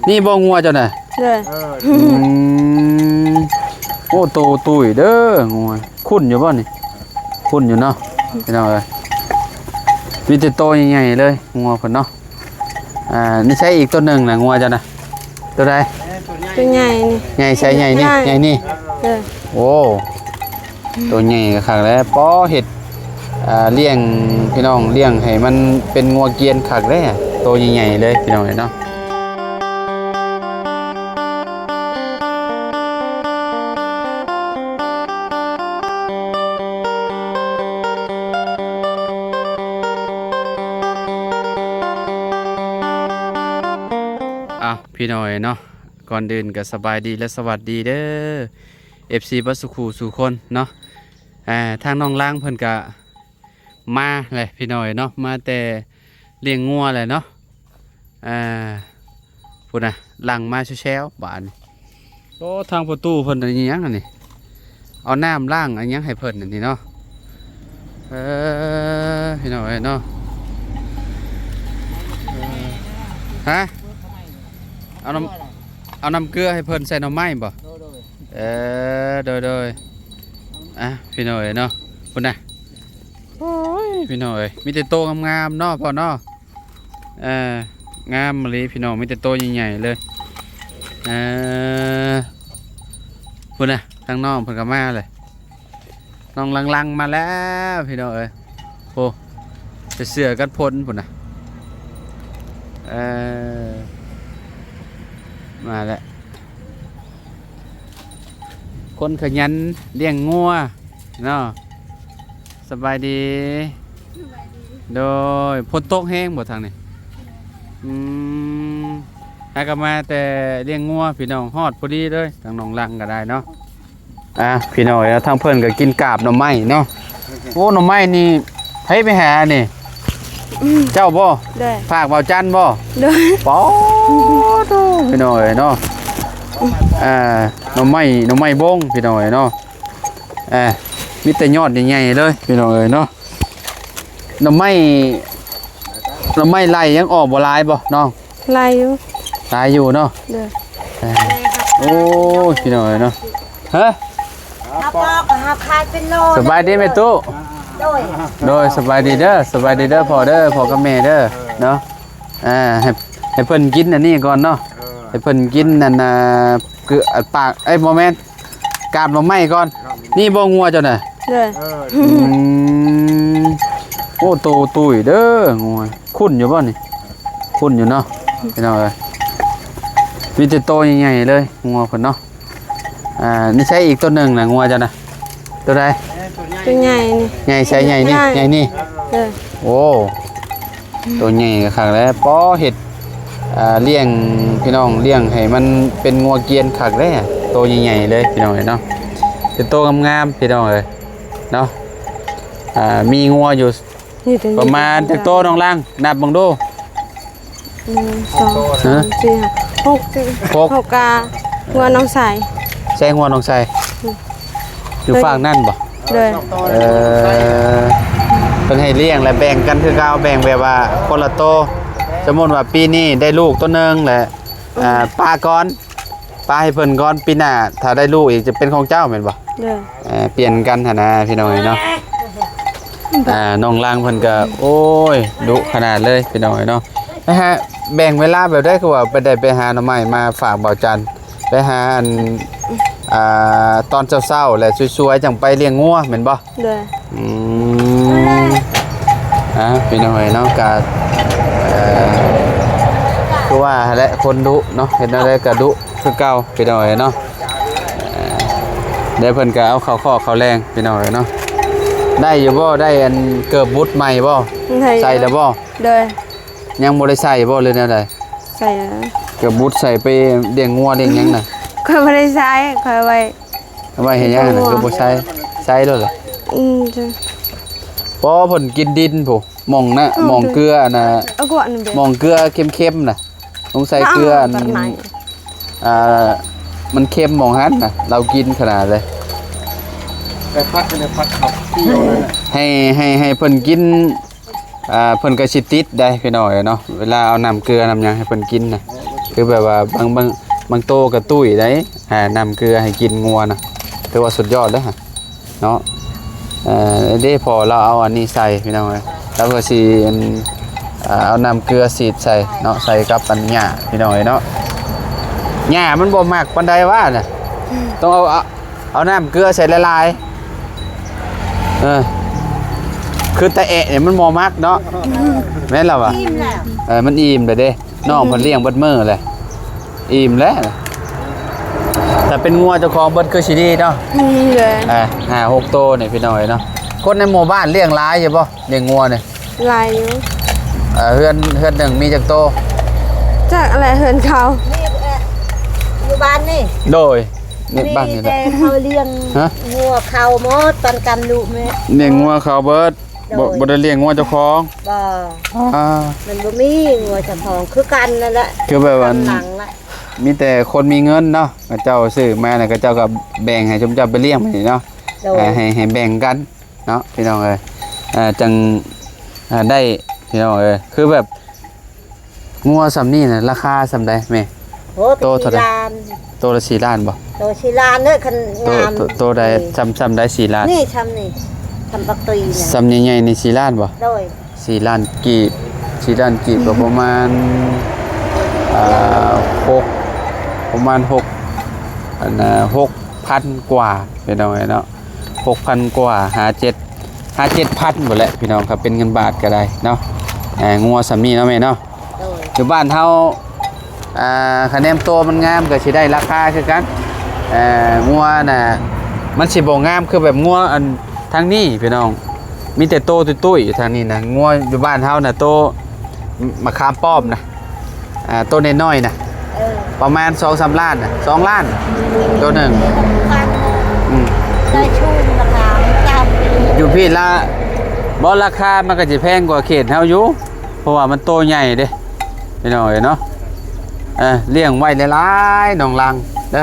ນີ້ບໍ່ງົວເຈົ້ານະ? ໂດຍ. ອືມ ໂອ້ ໂຕຕຸ້ຍເດີງົວ. ຄຸ້ນຢູ່ບໍ່ນີ້? ຄຸ້ນຢູ່ເນາະ ພີ່ນ້ອງເອີຍ. ມີແຕ່ໂຕໃຫຍ່ໆເລີຍງົວເພິ່ນເນາະ. ອ່າ ນີ້ໃຊ້ອີກໂຕໜຶ່ງນະ ງົວເຈົ້ານະ? ໂຕໃດ? ໂຕໃຫຍ່ນີ້. ໃຫຍ່ໃຊ້ໃຫຍ່ນີ້ ໃຫຍ່ນີ້. ໂດຍ. ໂອ້ ໂຕໃຫຍ່ກໍຄັກແລ້ວ. ປໍ ເຮັດ ອ່າ ລ້ຽງ ພີ່ນ້ອງ ລ້ຽງໃຫ້ມັນເປັນງົວກຽນຄັກເດ້. ໂຕໃຫຍ່ໆເລີຍ ພີ່ນ້ອງເອີຍເນາະ. ອ້າວ ພີ່ນ້ອງເອີຍເນາະ, ກ່ອນອື່ນກໍສະບາຍດີ ແລະ ສະຫວັດດີເດີ ເອັຟຊີ ເບິດສູ່ຄູ່ສູ່ຄົນເນາະ. ອ່າ ທາງນ້ອງລາງເພິ່ນກະມາແຫຼະ ພີ່ນ້ອງເອີຍເນາະ, ມາແຕ່ລ້ຽງງົວແຫຼະເນາະ. ອ່າ ພຸ້ນນະ ຫຼັ່ງມາແຊວໆບາດນີ້. ໂອ້ ທາງປະຕູເພິ່ນອັນນີ້ຫຍັງອັນນີ້? ເອົານ້ຳລ້າງອັນຫຍັງໃຫ້ເພິ່ນອັນນີ້ເນາະ. ເອີ ພີ່ນ້ອງເອີຍເນາະ. ຮະ? ເອົານ້ຳ ເອົານ້ຳເກືອໃຫ້ເພິ່ນໃສ່ໜໍ່ໄມ້ບໍ? ເອີ ໂດຍໆ. ອ່ະ ພີ່ນ້ອງເອີຍເນາະ ພຸ້ນນະ. ໂອ້ຍ ພີ່ນ້ອງເອີຍ ມີແຕ່ໂຕງາມໆເນາະ ພໍ່ເນາະ. ເອີ ງາມອີ່ຫຼີພີ່ນ້ອງ ມີແຕ່ໂຕໃຫຍ່ໆເລີຍ. ເອີ ພຸ້ນນະ ທາງນ້ອງເພິ່ນກໍມາເລີຍ. ນ້ອງລັງໆມາແລ້ວ ພີ່ນ້ອງເອີຍ. ໂອ້ ໃສ່ເສື້ອກັນຝົນພຸ້ນນະ. ເອີ ມາແລ້ວ ຄົນຂະຫຍັນລ້ຽງງົວເນາະ. ສະບາຍດີ. ສະບາຍດີ. ໂດຍ. ຝົນຕົກແຮງບໍ່ທາງນີ້? ອືມ ຫາກໍມາແຕ່ລ້ຽງງົວພີ່ນ້ອງ ຮອດພໍດີເລີຍ ທາງນ້ອງລັງກໍໄດ້ເນາະ. ອ່າ ພີ່ນ້ອງເອີຍ ທາງເພິ່ນກໍກິນກາບໜໍ່ໄມ້ເນາະ. ໂອ້ ໜໍ່ໄມ້ນີ້ໃຜໄປຫານີ້? ອືມ ເຈົ້າບໍ່? ໂດຍ. ຝາກບ່າວຈັນບໍ່? ໂດຍ. ປາໂທ້ ພີ່ນ້ອງເອີຍເນາະ. ອ່າ ໜໍ່ໄມ້ ໜໍ່ໄມ້ບົງ ພີ່ນ້ອງເອີຍເນາະ. ອ່າ ມີແຕ່ຍອດໃຫຍ່ໆເລີຍ ພີ່ນ້ອງເອີຍເນາະ. ໜໍ່ໄມ້ ໜໍ່ໄມ້ໄລ່ຍັງອອກບໍ່ຫຼາຍບໍ່ນ້ອງ? ຫຼາຍຢູ່. ຫຼາຍຢູ່ເນາະ. ໂດຍ. ໂອ້ຍ ພີ່ນ້ອງເອີຍເນາະ. ຮະ? ເຮົາປອກກໍເຮົາຂາຍເປັນໂລ. ສະບາຍດີແມ່ຕູ້. ໂດຍ. ໂດຍ ສະບາຍດີເດີ ສະບາຍດີເດີພໍ່ເດີ ພໍ່ກັບແມ່ເດີເນາະ. ອ່າ ໃຫ້ ໃຫ້ເພິ່ນກິນອັນນີ້ກ່ອນເນາະ. ໃຫ້ເພິ່ນກິນອັນ ອ່າ ຄື ປາກ ເອີຍ ບໍ່ແມ່ນ ກາບໜໍ່ໄມ້ກ່ອນ. ນີ້ບໍ່ງົວເຈົ້ານະ? ໂດຍ. ອືມ ໂອ້ ໂຕຕຸ້ຍເດີງົວ. ຄຸ້ນຢູ່ບໍ່ນີ້? ຄຸ້ນຢູ່ເນາະ ພີ່ນ້ອງເອີຍ. ມີແຕ່ໂຕໃຫຍ່ໆເລີຍງົວເພິ່ນເນາະ. ອ່າ ນີ້ໃຊ້ອີກໂຕໜຶ່ງນະ ງົວເຈົ້ານະ? ໂຕໃດ? ໂຕໃຫຍ່ນີ້. ໃຫຍ່ໃຊ້ໃຫຍ່ນີ້ ໃຫຍ່ນີ້. ໂດຍ. ໂອ້ ໂຕໃຫຍ່ກໍຄັກແລ້ວ. ປໍ ເຮັດ ອ່າ ລ້ຽງ ພີ່ນ້ອງ ລ້ຽງໃຫ້ມັນເປັນງົວກຽນຄັກເດ້. ໂຕໃຫຍ່ໆເລີຍ ພີ່ນ້ອງເອີຍເນາະ. ເປັນໂຕງາມໆ ພີ່ນ້ອງເອີຍເນາະ. ອ່າ ມີງົວຢູ່ ນີ້ ປະມານຈັກໂຕ ນ້ອງລັງ? ນັບເບິ່ງດູ. ໜຶ່ງ ສອງ ສາມ ສີ່ ຫ້າ ຫົກ ຫົກ ຫົກກະງົວນ້ອງຊາຍ. ໃຊ້ງົວນ້ອງຊາຍ ອືມ ຢູ່ຟາກນັ້ນບໍ່? ໂດຍ. ເອີ ເພິ່ນໃຫ້ລ້ຽງ ແລະ ແບ່ງກັນຄືເກົ່າ ແບ່ງແບບວ່າຄົນລະໂຕ. ສົມມຸດວ່າປີນີ້ໄດ້ລູກໂຕໜຶ່ງ ແລະ ອືມ ອ່າ ປະກ່ອນ ປະໃຫ້ເພິ່ນກ່ອນ ປີໜ້າຖ້າໄດ້ລູກອີກຈະເປັນຂອງເຈົ້າແມ່ນບໍ່? ໂດຍ. ເອີ ປ່ຽນກັນຫັ້ນນະ ພີ່ນ້ອງເອີຍເນາະ. ອ່າ ນ້ອງລັງເພິ່ນກໍ ໂອ້ຍ ດຸຂະໜາດເລີຍ ພີ່ນ້ອງເອີຍເນາະ. ໄປຫາ ແບ່ງເວລາແບບໃດ ຄືວ່າໄປ ໄດ້ໄປຫາໜໍ່ໄມ້ມາຝາກບ່າວຈັນ ໄປຫາອັນ ອ່າ ຕອນເຊົ້າໆ ແລະ ສວຍໆ ຈັ່ງໄປລ້ຽງງົວແມ່ນບໍ່? ໂດຍ. ອືມ ອ່າ ພີ່ນ້ອງເອີຍເນາະ ກະ ເອີ ຄືວ່າແຫຼະ ຄົນດຸເນາະ ເຮັດແນວໃດກະດຸຄືເກົ່າ ພີ່ນ້ອງເອີຍເນາະ. ເອີ ດຽວເພິ່ນກະເອົາເຂົ້າຄອກເຂົ້າແລງ ພີ່ນ້ອງເອີຍເນາະ. ໄດ້ຢູ່ບໍ່? ໄດ້ອັນເກີບບຸດໃໝ່ບໍ່? ໄດ້ຢູ່. ໃສ່ແລ້ວບໍ່? ໂດຍ. ຍັງບໍ່ໄດ້ໃສ່ບໍ່ ຫຼືແນວໃດ? ໃສ່ແລ້ວ. ເກີບບຸດໃສ່ໄປລ້ຽງງົວລ້ຽງຫຍັງນະ? ຂ້ອຍບໍ່ໄດ້ໃສ່ ຂ້ອຍໄວ້ ໄວ້ເຮັດຫຍັງນະ? ຄືບໍ່ໃສ່ ໃສ່ໂລດລະ. ອືມ ຈ້ະ. ພໍເພິ່ນກິນດິນພຸ້ນ ໝ່ອງນະ ໝ່ອງເກືອອັນນະ ໝ່ອງເກືອເຄັມໆນະ ຕ້ອງໃສ່ເກືອອັນ ອ່າ ມັນເຄັມໝ່ອງຫັ້ນນະ ລາວກິນຂະໜາດເລີຍ. ໄປພັດ ໄປພັດເຂົາ ໃຫ້ ໃຫ້ ໃຫ້ເພິ່ນກິນ ອ່າ ເພິ່ນກໍຊິຕິດໄດ໋ ພີ່ນ້ອງເອີຍເນາະ ເວລາເອົານ້ຳເກືອນ້ຳຫຍັງໃຫ້ເພິ່ນກິນນະ. ຄືແບບວ່າບາງ ບາງ ບາງໂຕກໍຕຸ້ຍໄດ໋ ອາ ນ້ຳເກືອໃຫ້ກິນງົວນະ ຖືວ່າສຸດຍອດເດີເນາະ. ເອີ ເດ້ ພໍ່ລາວເອົາອັນນີ້ໃສ່ພີ່ນ້ອງເອີຍ ລາວກໍຊິ ອັນ ເອົານ້ຳເກືອສີດໃສ່ເນາະ ໃສ່ກັບອັນຫຍ້າພີ່ນ້ອງເອີຍເນາະ. ຫຍ້າມັນບໍ່ມັກປານໃດຫວານະ ຕ້ອງເອົາ ເອົາ ເອົານ້ຳເກືອໃສ່ຫຼາຍໆ ເອີ ຄືຕາແອະນີ້ມັນບໍ່ມັກເນາະ ແມ່ນລະວະ? ອີ່ມແລ້ວ ເອີ ມັນອີ່ມແລ້ວເດ້ ນ້ອງເພິ່ນລ້ຽງເບິດມື້ແຫຼະ ອີ່ມແລ້ວ. ຖ້າເປັນງົວເຈົ້າຂອງເບິດຄືຊິດີເນາະ ອືມ ເອີ ຫ້າຫົກໂຕນີ້ພີ່ນ້ອງເອີຍເນາະ. ຄົນໃນໝູ່ບ້ານລ້ຽງຫຼາຍຢູ່ບໍ່ ລ້ຽງງົວນີ້? ຫຼາຍຢູ່. ເອີ ເຮືອນ ເຮືອນໜຶ່ງມີຈັກໂຕ? ຈັກແຫຼະ ເຮືອນເຂົາ ນີ້ ເອີ ຢູ່ບ້ານນີ້ ໂດຍ ນີ້ ບ້ານນີ້ແຫຼະ ມີແຕ່ເຂົາລ້ຽງ ຮະ? ງົວເຂົາໝົດ ປັນກັນລູກແມ່ ລ້ຽງງົວເຂົາເບິດ ໂດຍ ບໍ່ ບໍ່ໄດ້ລ້ຽງງົວເຈົ້າຂອງ ບໍ່ ອາ ມັນບໍ່ມີງົວເຈົ້າຂອງ ຄືກັນນັ້ນແຫຼະ ຄືແບບວ່າ ນຳຫຼັງລະ ມີແຕ່ຄົນມີເງິນເນາະ ເຂົາເຈົ້າຊື້ມາແລ້ວ ເຂົາເຈົ້າກໍແບ່ງໃຫ້ຊຸມເຈົ້າໄປລ້ຽງນີ້ເນາະ ໂດຍ ໃຫ້ ໃຫ້ແບ່ງກັນ ເນາະ ພີ່ນ້ອງເອີຍ ເອີ ຈັ່ງ ເອີ ໄດ້ພີ່ນ້ອງເອີຍ. ຄືແບບງົວສ່ຳນີ້ນະ ລາຄາສ່ຳໃດແມ່? ໂອ້ ໂຕເທົ່າໃດ? ສີ່ລ້ານ ໂຕລະສີ່ລ້ານບໍ່? ໂຕສີ່ລ້ານເດີ ຄັນ ໂຕ ງາມ ໂຕ ໂຕໃດ ເອີ ສ່ຳ ສ່ຳໃດສີ່ລ້ານ? ນີ້ ສ່ຳນີ້ ສ່ຳບັກຕີນະ ສ່ຳໃຫຍ່ໆນີ້ສີ່ລ້ານບໍ່? ໂດຍ ສີ່ລ້ານກີບ ສີ່ລ້ານກີບກໍປະມານ ອ່າ ຫົກ ປະມານຫົກ ອັນນະ ຫົກພັນກວ່າ ພີ່ນ້ອງເອີຍເນາະ. ຫົກພັນກວ່າ ຫາເຈັດ ຫາເຈັດພັນພຸ້ນແຫຼະພີ່ນ້ອງ ຄັນເປັນເງິນບາດກໍໄດ້ເນາະ. ເອີ ງົວສ່ຳນີ້ເນາະແມ່ເນາະ ໂດຍ ຢູ່ບ້ານເຮົາ ອ່າ ຄັນແນມໂຕມັນງາມກໍຊິໄດ້ລາຄາຄືກັນ. ເອີ ງົວນະ ມັນຊິບໍ່ງາມຄືແບບງົວອັນທາງນີ້ພີ່ນ້ອງ ມີແຕ່ໂຕຕຸ້ຍໆ ທາງນີ້ນະ. ງົວຢູ່ບ້ານເຮົານະ ໂຕ ມະຂາມປ້ອມນະ ອ່າ ໂຕນ້ອຍໆນະ ເອີ ປະມານສອງສາມລ້ານນະ ສອງລ້ານ ໂຕໜຶ່ງ ອືມ ໄດ້ຊຸມລາຄາມັນຕ່ຳ ຢູ່ພີ້ລະ ບໍ່ ລາຄາມັນກໍຊິແພງກວ່າເຂດເຮົາຢູ່ ເພາະວ່າມັນໂຕໃຫຍ່ເດ້ ພີ່ນ້ອງເອີຍເນາະ. ເອີ ລ້ຽງໄວ້ຫຼາຍໆ ນ້ອງລັງເດີ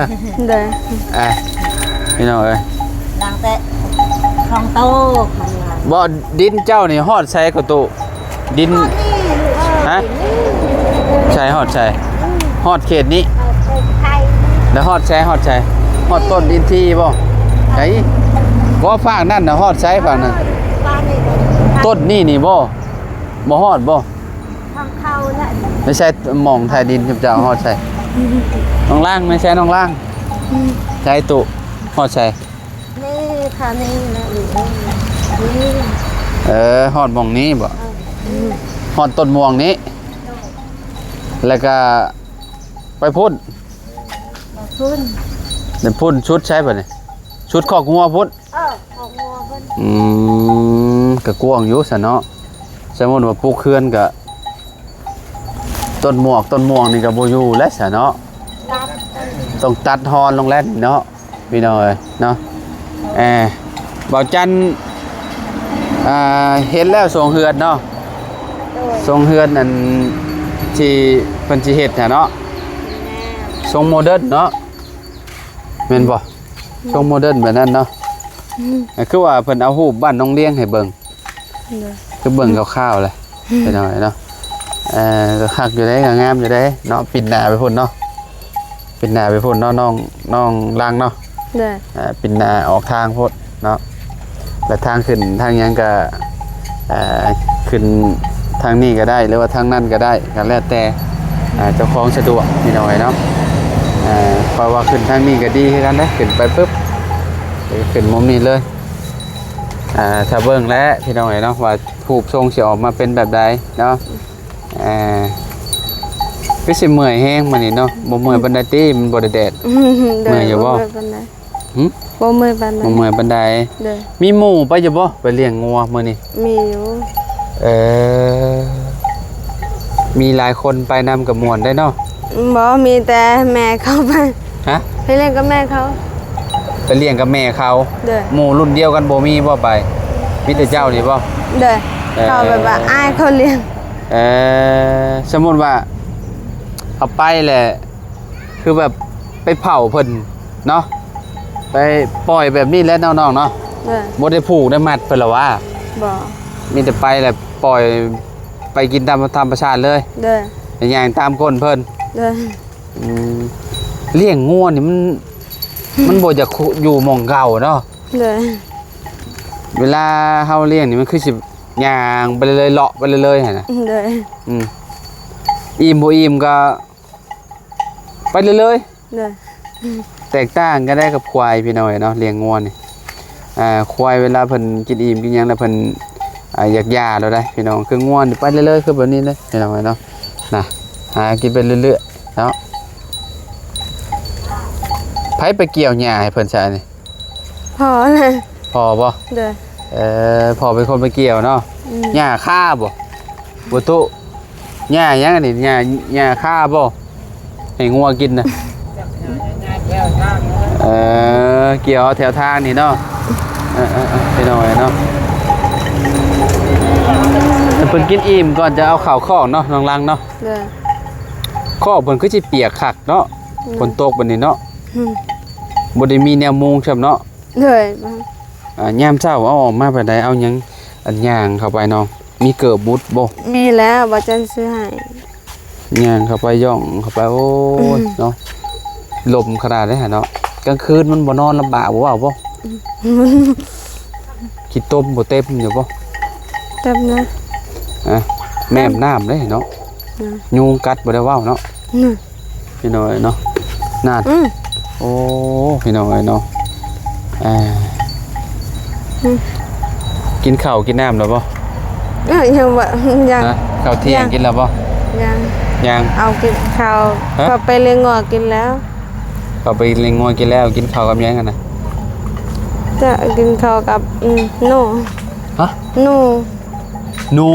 ເດີ ເອີ ພີ່ນ້ອງເອີຍ ລ້າງແຕ່ຂອງໂຕ ບໍ່ ດິນເຈົ້ານີ້ຮອດໃສກໍໂຕ? ດິນ ຮະ? ໃສ ຮອດໃສ? ຮອດເຂດນີ້ ແລ້ວຮອດໃສ ຮອດໃສ? ຮອດຕົ້ນອິນທີບໍ່? ໃສ ບໍ່ ຟາກນັ້ນນະ ຮອດໃສ ຟາກນັ້ນ? ຕົ້ນນີ້ນີ້ບໍ່? ບໍ່ຮອດບໍ່? ທາງເຂົ້າແຫຼະ ໄປໃສ ໝ່ອງຖ່າຍດິນ ເຈົ້າຮອດໃສ? ນ້ອງລ້າງ ໄປໃສ ນ້ອງລ້າງ? ໃສ ຕຸ ຮອດໃສ? ນີ້ຄ່ະ ນີ້ນະ ນີ້ ເອີ ຮອດໝ່ອງນີ້ບໍ່? ຮອດຕົ້ນມ່ວງນີ້ ແລ້ວກະໄປພຸ້ນ ໄປພຸ້ນ ໄປພຸ້ນ ສຸດໃສບາດນີ້? ສຸດຄອກງົວພຸ້ນ ເອີ ຄອກງົວພຸ້ນ ອືມ ກະກວ້າງຢູ່ຊັ້ນເນາະ. ສົມມຸດວ່າປຸກເຮືອນກະ ຕົ້ນໝວກຕົ້ນມ່ວງນີ້ກໍບໍ່ຢູ່ແລ້ວຊະເນາະ ຕັດ ຕ້ອງຕັດຮອນລົງແລ້ວນີ້ເນາະ ພີ່ນ້ອງເອີຍເນາະ. ເອີ ເບົາຈັນ ອ່າ ເຫັນແລ້ວໂຊງເຮືອນເນາະ ໂດຍ ໂຊງເຮືອນອັນທີ່ເພິ່ນຊິເຮັດຫັ້ນເນາະ ແມ່ນ ໂຊງໂມເດີນເນາະ ແມ່ນບໍ່? ໂຊງໂມເດີນແບບນັ້ນເນາະ ອືມ ຄືວ່າເພິ່ນເອົາຮູບບ້ານໜອງລຽງໃຫ້ເບິ່ງ ໂດຍ ຄືເບິ່ງຄ່າວໆແຫຼະ ອືມ ໄປໜ້ອຍເນາະ. ເອີ ກໍຄັກຢູ່ເດ້ ກໍງາມຢູ່ເດ້ເນາະ ປິ່ນໜ້າໄປພຸ້ນເນາະ ປິ່ນໜ້າໄປພຸ້ນເນາະ ນ້ອງ ນ້ອງລັງເນາະ ໂດຍ ເອີ ປິ່ນໜ້າອອກທາງພຸ້ນເນາະ ແລະທາງຂຶ້ນທາງຫຍັງກໍ ເອີ ຂຶ້ນທາງນີ້ກໍໄດ້ ຫຼືວ່າທາງນັ້ນກໍໄດ້ ກໍແລ້ວແຕ່ ເອີ ເຈົ້າຂອງສະດວກ ພີ່ນ້ອງເອີຍເນາະ. ເອີ ຂ້ອຍວ່າຂຶ້ນທາງນີ້ກໍດີຄືກັນເດ້ ຂຶ້ນໄປປຶບ ຂຶ້ນມຸມນີ້ເລີຍ. ອ່າ ຖ້າເບິ່ງແຫຼະພີ່ນ້ອງເອີຍເນາະ ວ່າຮູບຊົງຊິອອກມາເປັນແບບໃດເນາະ. ອ່າ ຄືຊິເມື່ອຍແຮງມື້ນີ້ເນາະ ບໍ່ເມື່ອຍປານໃດຕິ ມັນບໍ່ໄດ້ແດດ? ໂດຍ ເມື່ອຍຢູ່ບໍ່? ບໍ່ເມື່ອຍປານໃດ ຫຶ? ບໍ່ເມື່ອຍປານໃດ ບໍ່ເມື່ອຍປານໃດ. ໂດຍ ມີໝູ່ໄປຢູ່ບໍ່ ໄປລ້ຽງງົວມື້ນີ້? ມີຢູ່. ເອີ ມີຫຼາຍຄົນໄປນຳກໍມ່ວນໄດ໋ເນາະ. ບໍ່ ມີແຕ່ແມ່ເຂົາໄປ. ຮະ? ໄປລ້ຽງກັບແມ່ເຂົາ. ໄປລ້ຽງກັບແມ່ເຂົາ. ໂດຍ ໝູ່ລຸ້ນດຽວກັນບໍ່ມີບໍ່ໄປ? ມີແຕ່ເຈົ້ານີ້ບໍ່? ໂດຍ ເອີ ເຂົາແບບວ່າອ້າຍເຂົາລ້ຽງ. ເອີ ສົມມຸດວ່າເຮົາໄປແຫຼະ ຄືແບບໄປເຝົ້າເພິ່ນເນາະ ໄປປ່ອຍແບບນີ້ແຫຼະນ້ອງໆເນາະ. ໂດຍ ບໍ່ໄດ້ຜູກໄດ້ມັດເພິ່ນລະຫວາ? ບໍ່ ມີແຕ່ໄປແລ້ວປ່ອຍ ໄປກິນຕາມທຳມະຊາດເລີຍ. ໂດຍ ໄປຍ່າງຕາມກົ້ນເພິ່ນ. ໂດຍ ອືມ ລ້ຽງງົວນີ້ມັນ ມັນບໍ່ຢາກຢູ່ໝ່ອງເກົ່າເນາະ. ໂດຍ ເວລາເຮົາລ້ຽງນີ້ ມັນຄືຊິຍ່າງໄປເລື້ອຍໆ ເລາະໄປເລື້ອຍໆ ຫັ້ນນະ. ໂດຍ ອືມ ອີ່ມບໍ່ອີ່ມກໍໄປເລື້ອຍໆ. ໂດຍ ແຕກຕ່າງກັນໄດ້ກັບຄວາຍ ພີ່ນ້ອງເອີຍເນາະ, ລ້ຽງງົວນີ້ ອ່າ ຄວາຍເວລາເພິ່ນກິນອີ່ມກິນຫຍັງແລ້ວ ເພິ່ນ ອ່າ ຢາກຢາໂລດໄດ໋ ພີ່ນ້ອງ. ຄືງົວນີ້ໄປເລື້ອຍໆ ຄືແບບນີ້ເລີຍ ພີ່ນ້ອງເອີຍເນາະ. ນະ ຫາກິນໄປເລື້ອຍໆ ເນາະ. ໃຜໄປກ່ຽວຫຍ້າໃຫ້ເພິ່ນຊະນີ້? ພໍ່ນະ. ພໍ່ບໍ່? ໂດຍ ເອີ ພໍ່ເປັນຄົນໄປກ່ຽວເນາະ. ອືມ ຫຍ້າຄາບໍ່? ບໍ່ຕຸ ຫຍ້າຫຍັງອັນນີ້? ຫຍ້າ ຫຍ້າຄາບໍ່? ໃຫ້ງົວກິນນະ. ເອີ ກ່ຽວເອົາແຖວທາງນີ້ເນາະ. ເອີໆໆ ພີ່ນ້ອງເອີຍເນາະ, ໃຫ້ເພິ່ນກິນອີ່ມກ່ອນຈະເອົາເຂົ້າຄອກເນາະ ນ້ອງລັງເນາະ. ໂດຍ ຄອກເພິ່ນຄືຊິປຽກຄັກເນາະ. ໂດຍ ຝົນຕົກບັດນີ້ເນາະ. ອືມ ບໍ່ໄດ້ມີແນວມຸງຊ້ຳເນາະ. ໂດຍ ອ່າ ຍາມເຊົ້າເອົາອອກມາປານໃດ? ເອົາຫຍັງ ອັນ ຍ່າງເຂົ້າໄປນ້ອງ ມີເກີບບຸດບໍ່? ມີແລ້ວ ບ່າວຈັນຊື້ໃຫ້. ຍ່າງເຂົ້າໄປ ຍ່ອງເຂົ້າໄປ ໂອ້ຍ ອືມ ເນາະ ລົມຂະໜາດເດ້ຫັ້ນເນາະ. ກາງຄືນມັນບໍ່ນອນລຳບາກບໍ່ເວົ້າບໍ່? ອືມ ຂີ້ຕົມບໍ່ເຕັມຢູ່ບໍ່? ເຕັມນະ. ອ່ະ ແມ່ນນ້ຳເດ້ເນາະ. ອືມ ຍຸງກັດບໍ່ໄດ້ເວົ້າເນາະ. ອືມ ພີ່ນ້ອງເອີຍເນາະ ນາດ. ອືມ ໂອ້ ພີ່ນ້ອງເອີຍເນາະ. ອ່າ ອືມ ກິນເຂົ້າກິນນ້ຳແລ້ວບໍ່? ເອີ ຍັງບໍ່ ຍັງ. ຮະ? ເຂົ້າທ່ຽງ ຍັງ ກິນແລ້ວບໍ່? ຍັງ ຍັງ. ເອົາກິນເຂົ້າ. ຮະ? ເຂົ້າໄປລ້ຽງງົວກິນແລ້ວ. ເຂົ້າໄປລ້ຽງງົວກິນແລ້ວ. ກິນເຂົ້າກັບຫຍັງຫັ້ນນະ? ຈະກິນເຂົ້າກັບ ອືມ ໜູ. ຮະ? ໜູ ໜູ.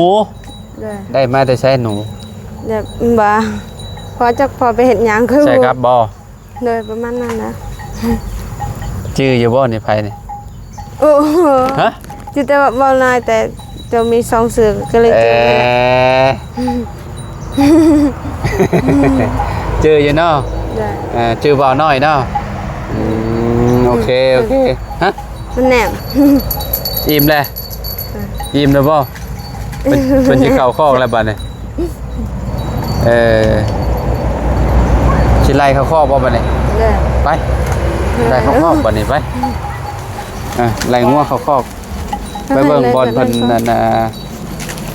ໂດຍ ໄດ້ມາແຕ່ໃສໜູ? ແບບວ່າ ພໍ່ຈັກພໍ່ໄປເຮັດຫຍັງຄື ໃສ່ກັບບໍ່? ໂດຍ ປະມານນັ້ນນະ. ຈື່ຢູ່ບໍ່ນີ້ ໃຜນີ້? ໂອ້ໂຫ ຮະ? ຈື່ແຕ່ວ່າເວົ້າໜ້ອຍ ແຕ່ເຈົ້າມີສອງຊື່ກໍເລີຍຈື່. ເອີ ຈື່ຢູ່ເນາະ. ໂດຍ ເອີ ຈື່ບ່າວນ້ອຍເນາະ. ອືມ ໂອເຄ ໂອເຄ. ຮະ? ມັນແນມ. ອີ່ມແລ້ວ? ເອີ ອີ່ມແລ້ວບໍ່? ເພິ່ນ ເພິ່ນຊິເຂົ້າຄອກແລ້ວບັດນີ້. ເອີ ຊິໄລ່ເຂົ້າຄອກບໍ່ບັດນີ້? ເດີ ໄປ ເອີ ໄລ່ເຂົ້າຄອກບັດນີ້ ໄປ. ອ່າ ໄລ່ງົວເຂົ້າຄອກ ໄປເບິ່ງບ່ອນເພິ່ນ ນັ້ນນະ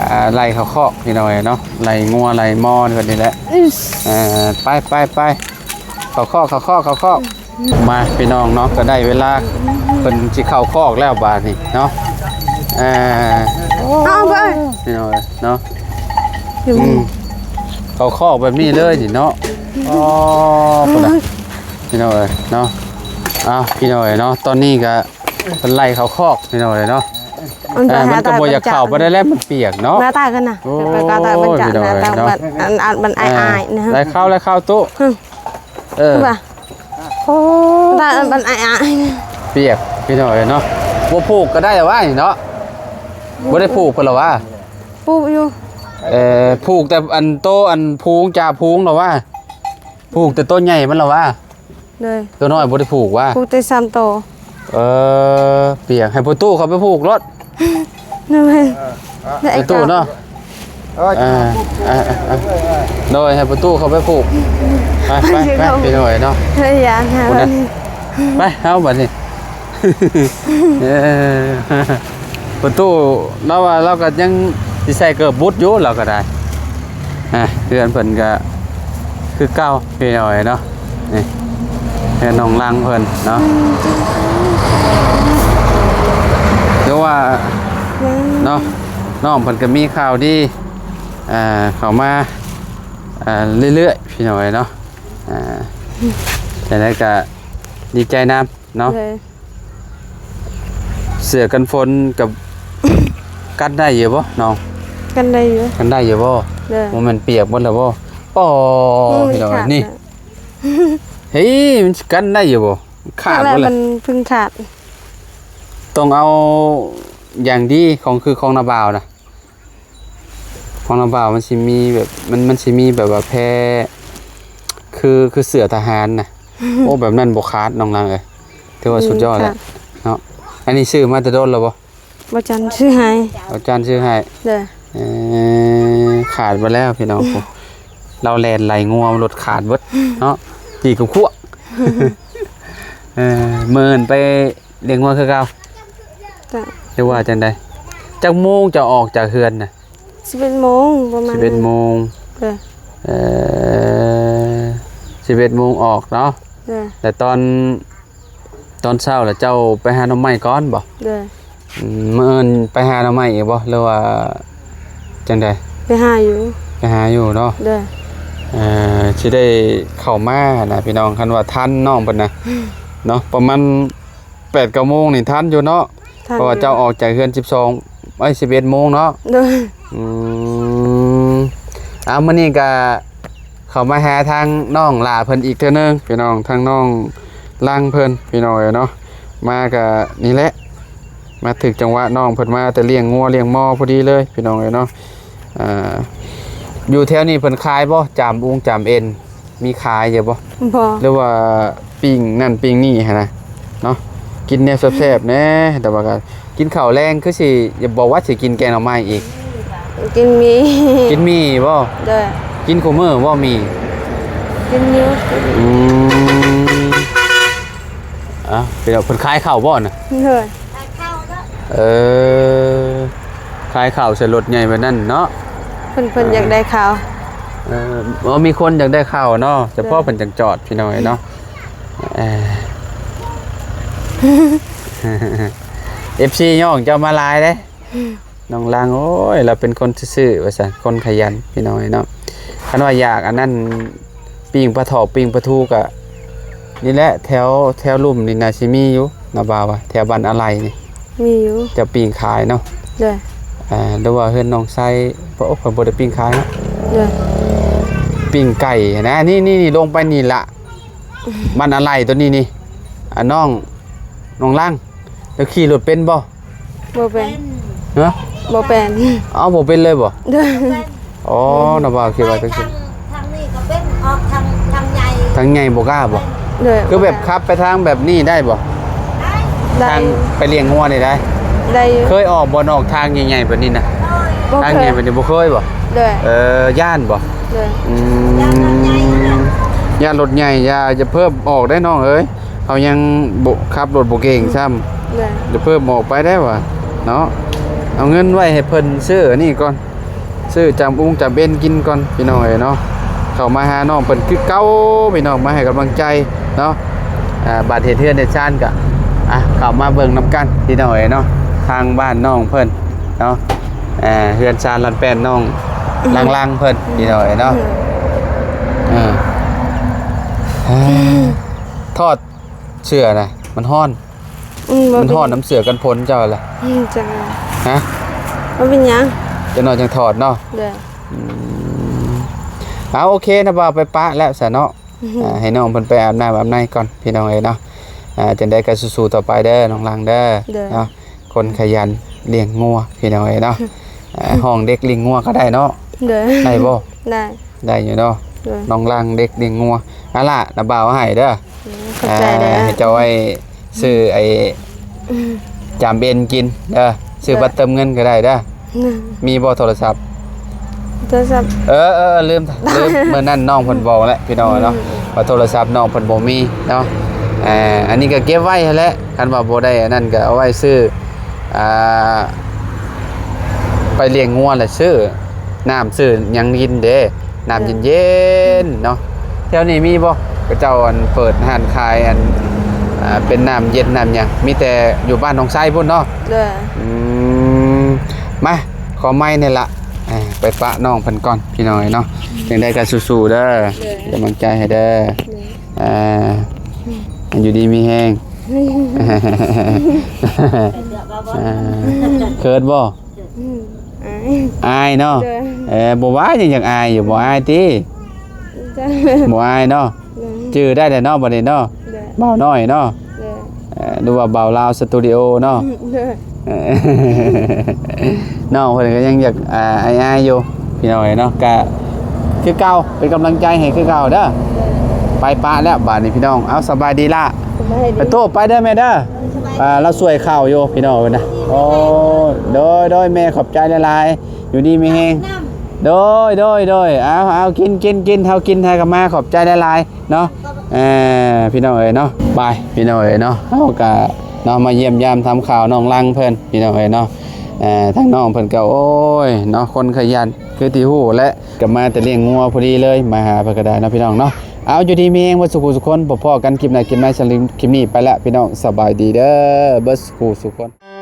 ອ່າ ໄລ່ເຂົ້າຄອກ ພີ່ນ້ອງເອີຍເນາະ. ໄລ່ງົວໄລ່ມອເພິ່ນນີ້ແຫຼະ. ເອີ ໄປ ໄປ ໄປ ເຂົ້າຄອກ ເຂົ້າຄອກ ເຂົ້າຄອກ. ມາພີ່ນ້ອງເນາະ ກໍໄດ້ເວລາເພິ່ນຊິເຂົ້າຄອກແລ້ວບາດນີ້ເນາະ. ເອີ ເອົາໄປ ພີ່ນ້ອງເອີຍເນາະ. ອືມ ເຂົ້າຄອກແບບນີ້ເລີຍນີ້ເນາະ. ອໍ ພຸ້ນນະ ພີ່ນ້ອງເອີຍເນາະ. ເອົາ ພີ່ນ້ອງເອີຍເນາະ ຕອນນີ້ກໍເພິ່ນໄລ່ເຂົ້າຄອກ ພີ່ນ້ອງເອີຍເນາະ. ມັນກໍບໍ່ຢາກເຂົ້າໄປໄດ້ແລ້ວ ມັນປຽກເນາະ. ໜ້າຕາກັນນະ ໂອ້ຍ ໄປກາຕາບັນຈາ ພີ່ນ້ອງເອີຍເນາະ. ອັນ ອັນ ອັນ ອັນອາຍໆນະ ໄລ່ເຂົ້າ ໄລ່ເຂົ້າຕູ້. ເອີ ໂອ້ ຕາ ອັນ ອັນອາຍໆ ປຽກ ພີ່ນ້ອງເອີຍເນາະ. ບໍ່ຜູກກໍໄດ້ລະວ່ານີ້ເນາະ. ບໍ່ໄດ້ຜູກເພິ່ນລະວ່າ? ຜູກຢູ່. ເອີ ຜູກແຕ່ອັນໂຕ ອັນ ພູງ ຈ່າພູງລະວ່າ? ຜູກແຕ່ໂຕໃຫຍ່ມັນລະວ່າ? ໂດຍ ໂຕນ້ອຍບໍ່ໄດ້ຜູກວ່າ? ຜູກແຕ່ສາມໂຕ. ເອີ ປຽກ ໃຫ້ພໍ່ຕູ້ເຂົາໄປຜູກໂລດ. ໂດຍ ພໍ່ຕູ້ເນາະ. ເອີ ອ່າ ອ່າ ອ່າ ໂດຍ ໃຫ້ພໍ່ຕູ້ເຂົາໄປຜູກ. ໄປ ໄປ ໄປ ພີ່ນ້ອງເອີຍເນາະ. ເຮີ້ຍ ຢ່າ ໄປ ເຮົາບັດນີ້. ເອີ ພໍ່ຕູ້ລາວວ່າລາວກໍຍັງຊິໃສ່ເກີບບຸດຢູ່ ລາວກໍໄດ້. ອ່າ ເຮືອນເພິ່ນກໍຄືເກົ່າ ພີ່ນ້ອງເອີຍເນາະ. ນີ້ ເຮືອນນ້ອງລັງເພິ່ນເນາະ. ແຕ່ວ່າ ອືມ ເນາະ ນ້ອງເພິ່ນກໍມີຂ່າວດີ ອ່າ ເຂົ້າມາ ອ່າ ເລື້ອຍໆ ພີ່ນ້ອງເອີຍເນາະ. ອ່າ ຈັ່ງໃດກໍດີໃຈນຳເນາະ. ໂດຍ ເສື້ອກັນຝົນກັບ ກັນໄດ້ຢູ່ບໍ່ນ້ອງ? ກັນໄດ້ຢູ່. ກັນໄດ້ຢູ່ບໍ່? ໂດຍ ບໍ່ແມ່ນປຽກໝົດແລ້ວບໍ່? ອໍ ໂອ້ຍ ພີ່ນ້ອງເອີຍ ນີ້ ເຮີ້ຍ ມັນຊິກັນໄດ້ຢູ່ບໍ່? ຂາດແລ້ວ ມັນເພິ່ງຂາດ. ຕ້ອງເອົາຢ່າງດີ ຂອງ ຄືຂອງນ້າບ່າວນະ. ຂອງນ້າບ່າວມັນຊິມີແບບ ມັນ ມັນຊິມີແບບວ່າແພ ຄື ຄືເສື້ອທະຫານນະ. ໂອ້ ແບບນັ້ນບໍ່ຂາດ ນ້ອງນາງເອີຍ ຖືວ່າສຸດຍອດແລ້ວເນາະ. ອັນນີ້ຊື້ມາແຕ່ດົນແລ້ວບໍ່? ບ່າວຈັນຊື້ໃຫ້. ບ່າວຈັນຊື້ໃຫ້. ເດີ ເອີ ຂາດບໍ່ແລ້ວ ພີ່ນ້ອງ. ໂອ້ ລາວແລ່ນໄລ່ງົວ ລົດຂາດເບິດເນາະ ຈີ່ກັບຂວກ. ເອີ ມື້ອື່ນໄປລ້ຽງງົວຄືເກົ່າ ຈ້ະ ຫຼືວ່າຈັ່ງໃດ? ຈັກໂມງເຈົ້າອອກຈາກເຮືອນນະ? ສິບເອັດໂມງ ປະມານສິບເອັດໂມງ. ເອີ ເອີ ສິບເອັດໂມງອອກເນາະ. ເອີ ແລ້ວຕອນ ຕອນເຊົ້າລະເຈົ້າໄປຫາໜໍ່ໄມ້ກ່ອນບໍ່? ໂດຍ. ອືມ ມື້ອື່ນໄປຫາໜໍ່ໄມ້ອີກບໍ່ ຫຼືວ່າຈັ່ງໃດ? ໄປຫາຢູ່ ໄປຫາຢູ່ເນາະ. ໂດຍ. ເອີ ຊິໄດ້ເຂົ້າມານະພີ່ນ້ອງ ຄັນວ່າທັນນ້ອງເພິ່ນນະ ເນາະ ປະມານແປດເກົ້າໂມງນີ້ທັນຢູ່ເນາະ. ທັນ ເພາະວ່າເຈົ້າອອກຈາກເຮືອນສິບສອງ ເອີຍ ສິບເອັດໂມງເນາະ. ໂດຍ. ອືມ ເອົາ ມື້ນີ້ກະເຂົ້າມາຫາທາງນ້ອງຫຼ້າເພິ່ນອີກເທື່ອໜຶ່ງ ພີ່ນ້ອງ ທາງນ້ອງລັງເພິ່ນ ພີ່ນ້ອງເອີຍເນາະ. ມາກະນີ້ແຫຼະ ມາຖືກຈັງຫວະ ນ້ອງເພິ່ນມາແຕ່ລ້ຽງງົວລ້ຽງໝໍ້ພໍດີເລີຍ ພີ່ນ້ອງເອີຍເນາະ. ອ່າ ຢູ່ແຖວນີ້ເພິ່ນຂາຍບໍ່? ຈາມອຸງຈາມເອັນ ມີຂາຍຢູ່ບໍ່? ບໍ່. ຫຼືວ່າປີ້ງນັ້ນປີ້ງນີ້ຫັ້ນນະເນາະ ກິນແນວແຊບໆແດ່. ແຕ່ວ່າກໍກິນເຂົ້າແລງຄືຊິ ຢ່າບອກວ່າຊິກິນແກງໜໍ່ໄມ້ອີກ. ກິນໝີ່ ກິນໝີ່ບໍ່? ໂດຍ. ກິນຄູ່ມື້ບໍ່ໝີ່? ກິນຢູ່. ອືມ ເອົ້າ ເປັນ ເພິ່ນຂາຍເຂົ້າບໍ່ນະ? ໂດຍ. ເອີ ຂາຍເຂົ້າໃສ່ລົດໃຫຍ່ແບບນັ້ນເນາະ. ເພິ່ນ ເພິ່ນ ອ່າ ຢາກໄດ້ເຂົ້າ. ເອີ ບໍ່ ມີຄົນຢາກໄດ້ເຂົ້າເນາະ ສະເພາະ ໂດຍ ເພິ່ນຈັ່ງຈອດ ພີ່ນ້ອງເອີຍເນາະ. ເອີ ເອັຟຊີຍ້ອງເຈົ້າມາຫຼາຍເດ້. ນ້ອງລັງ ໂອ້ຍ ລາວເປັນຄົນຊື່ໆ ວ່າຊັ້ນ ຄົນຂະຫຍັນ ພີ່ນ້ອງເອີຍເນາະ. ຄັນວ່າຢາກອັນນັ້ນ ປີ້ງປາຖອກ ປີ້ງປາທູກະ ນີ້ແຫຼະ ແຖວ ແຖວລຸ່ມນີ້ໜ້າຊິມີຢູ່ ນ້າບ່າວວ່າ ແຖວບ້ານອາໄລນີ້ ມີຢູ່ ເຈົ້າປີ້ງຂາຍເນາະ. ໂດຍ. ອ່າ ຫຼືວ່າເຮືອນນ້ອງໄຊ ໂອ້ ເພິ່ນບໍ່ໄດ້ປີ້ງຂາຍເນາະ. ໂດຍ. ປີ້ງໄກ່ນະ ນີ້ໆໆ ລົງໄປນີ້ລະ ບ້ານອາໄລໂຕນີ້ນີ້. ອ່າ ນ້ອງ ນ້ອງລັງ ເຈົ້າຂີ່ລົດເປັນບໍ່? ບໍ່ເປັນ. ຮະ? ບໍ່ເປັນ. ເອົ້າ ບໍ່ເປັນເລີຍບໍ່? ໂດຍ. ອໍ ນ້າບ່າວຄິດວ່າຈັ່ງຊີ້. ທາງນີ້ກໍເປັນ ອອກທາງ ທາງໃຫຍ່ ທາງໃຫຍ່ບໍ່ກ້າບໍ່? ໂດຍ. ຄືແບບຂັບໄປທາງແບບນີ້ໄດ້ບໍ່? ໄດ້. ໄດ້. ທາງໄປລ້ຽງງົວນີ້ໄດ້? ໄດ້ຢູ່. ເຄີຍອອກບໍ່ ນອກທາງໃຫຍ່ໆແບບນີ້ນະ? ບໍ່ເຄີຍ. ທາງໃຫຍ່ແບບນີ້ບໍ່ເຄີຍບໍ່? ໂດຍ. ເອີ ຢ້ານບໍ່? ໂດຍ. ອືມ ຢ້ານລົດໃຫຍ່ ຢ່າ ຢ່າເພີ່ມອອກໄດ້ນ້ອງເອີຍ. ເຮົາຍັງບໍ່ ຂັບລົດບໍ່ເກັ່ງຊ້ຳ. ໂດຍ. ຈະເພີ່ມອອກໄປໄດ້ຫວາເນາະ. ເອົາເງິນໄວ້ໃຫ້ເພິ່ນຊື້ອັນນີ້ກ່ອນ ຊື້ຈຳອຸງຈຳເບັນກິນກ່ອນ ພີ່ນ້ອງເອີຍເນາະ. ເຂົ້າມາຫານ້ອງເພິ່ນຄືເກົ່າ ພີ່ນ້ອງ ມາໃຫ້ກຳລັງໃຈເນາະ. ອ່າ ບາດເຮັດເຮືອນເຮັດຊານກະ ອ່າ ເຂົ້າມາເບິ່ງນຳກັນ ພີ່ນ້ອງເອີຍເນາະ. ທາງບ້ານນ້ອງເພິ່ນເນາະ ອ່າ ເຮືອນຊານລານແປ້ນນ້ອງ ອືມ ລັງໆເພິ່ນ ພີ່ນ້ອງເອີຍເນາະ. ອືມ ເອີ ອືມ ຖອດ ເສື້ອນະ ມັນຮ້ອນ. ອືມ ມັນຮ້ອນນຳເສື້ອກັນຝົນເຈົ້າແຫຼະ. ອືມ ຈັ່ງ ຮະ? ບໍ່ເປັນຫຍັງ ຈັກໜ້ອຍຈັ່ງຖອດເນາະ. ໂດຍ. ອືມ ເອົາ ໂອເຄນະ ບ່າວໄປປະແລ້ວຊະເນາະ. ອືມ ອ່າ ໃຫ້ນ້ອງເພິ່ນໄປອາບນ້ຳອາບໃນກ່ອນ ພີ່ນ້ອງເອີຍເນາະ. ອ່າ ຈັ່ງໃດກໍສູ້ໆຕໍ່ໄປເດີ ນ້ອງລັງເດີ. ໂດຍ. ເນາະ ຄົນຂະຫຍັນລ້ຽງງົວ ພີ່ນ້ອງເອີຍເນາະ. ອ່າ ຮ້ອງເດັກລ້ຽງງົວກໍໄດ້ເນາະ. ໂດຍ. ໄດ້ບໍ່? ໄດ້. ໄດ້ຢູ່ເນາະ. ໂດຍ. ນ້ອງລັງເດັກລ້ຽງງົວ. ອາລະ ນ້າບ່າວໃຫ້ເດີ. ອືມ ຂອບໃຈເດີ. ອ່າ ໃຫ້ເຈົ້າໄວ້ຊື້ໄອ້ ອືມ ຈາມເບັນກິນເດີ. ຊື້ ໂດຍ ບັດເຕີມເງິນກໍໄດ້ເດີ. ອືມ ມີບໍ່ໂທລະສັບ? ໂທລະສັບ ເອີໆ ລືມ ລືມ ມື້ນັ້ນນ້ອງເພິ່ນບອກແລ້ວ ພີ່ນ້ອງເນາະ. ອືມ ວ່າໂທລະສັບນ້ອງເພິ່ນບໍ່ມີເນາະ. ອ່າ ອັນນີ້ກໍເກັບໄວ້ຫັ້ນແຫຼະ ຄັນວ່າບໍ່ໄດ້ອັນນັ້ນກໍເອົາໄວ້ຊື້ ອ່າ ໄປລ້ຽງງົວແຫຼະ ຊື້ນ້ຳຊື້ຫຍັງກິນເດ້ ນ້ຳ ເອີ ເຢັນໆເນາະ. ແຖວນີ້ມີບໍ່ ເຂົາເຈົ້າອັນເປີດຮ້ານຂາຍອັນ ອ່າ ເປັນນ້ຳເຢັນນ້ຳຫຍັງ? ມີແຕ່ຢູ່ບ້ານໜອງໄຊພຸ້ນເນາະ. ໂດຍ. ອືມ ມາ ຂໍໄມ້ນີ້ລະ ອ່າ ໄປປະນ້ອງເພິ່ນກ່ອນ ພີ່ນ້ອງເອີຍເນາະ. ຈັ່ງໃດກໍສູ້ໆເດີ. ໂດຍ. ເປັນກຳລັງໃຈໃຫ້ເດີ. ໂດຍ. ອ່າ ຢູ່ດີມີແຮງ. ອ່າ ເຂີນບໍ່? ອືມ ອາຍ ອາຍເນາະ. ໂດຍ. ເອີ ບໍ່ວ່າຫຍັງ ຢາກອາຍຢູ່ ບໍ່ອາຍຕິ? ບໍ່ອາຍເນາະ. ໂດຍ. ຈື່ໄດ້ແລ້ວເນາະ ບັດນີ້ເນາະ. ໂດຍ. ບ່າວນ້ອຍເນາະ. ໂດຍ. ເອີ ຫຼືວ່າບ່າວລາວສະຕູດິໂອເນາະ. ໂດຍ. ນ້ອງເພິ່ນກໍຍັງຢາກ ອາ ອາຍໆຢູ່ ພີ່ນ້ອງເອີຍເນາະ. ກະຄືເກົ່າ ເປັນກຳລັງໃຈໃຫ້ຄືເກົ່າເດີ. ໂດຍ. ໄປປະແລ້ວບາດນີ້ ພີ່ນ້ອງ. ເອົາ ສະບາຍດີລະ. ສະບາຍດີ. ໄປໂຕ ໄປເດີແມ່ເດີ. ເອີ ສະບາຍດີ. ອ່າ ລາວຊ່ວຍເຂົ້າຢູ່ ພີ່ນ້ອງເອີຍນະ. ໂອ້ ໂດຍໆ ແມ່ ຂອບໃຈຫຼາຍໆ ຢູ່ດີມີແຮງ. ໂດຍ ໂດຍ ໂດຍ ເອົາ ເອົາ ກິນ ກິນ ກິນ ເຮົາກິນ ເຮົາກໍມາ ຂອບໃຈຫຼາຍໆເນາະ. ເອີ ພີ່ນ້ອງເອີຍເນາະ ໄປ ພີ່ນ້ອງເອີຍເນາະ ເຮົາກໍເນາະ ມາຢ້ຽມຢາມຖາມຂ່າວນ້ອງລັງເພິ່ນ ພີ່ນ້ອງເອີຍເນາະ. ເອີ ທາງນ້ອງເພິ່ນກໍ ໂອ້ຍເນາະ ຄົນຂະຫຍັນ ຄືທີ່ຮູ້ແຫຼະ ກໍມາແຕ່ລ້ຽງງົວພໍດີເລີຍ ມາຫາເພິ່ນກໍໄດ້ເນາະ ພີ່ນ້ອງເນາະ. ເອົາ ຢູ່ດີມີແຮງເບິດສູ່ຜູ້ສູ່ຄົນ ພໍ້ກັນຄລິບໜ້າຄລິບໃໝ່. ສຳລັບຄລິບນີ້ໄປລະ ພີ່ນ້ອງ ສະບາຍດີເດີ ເບິດສູ່ຜູ້ສູ່ຄົນ.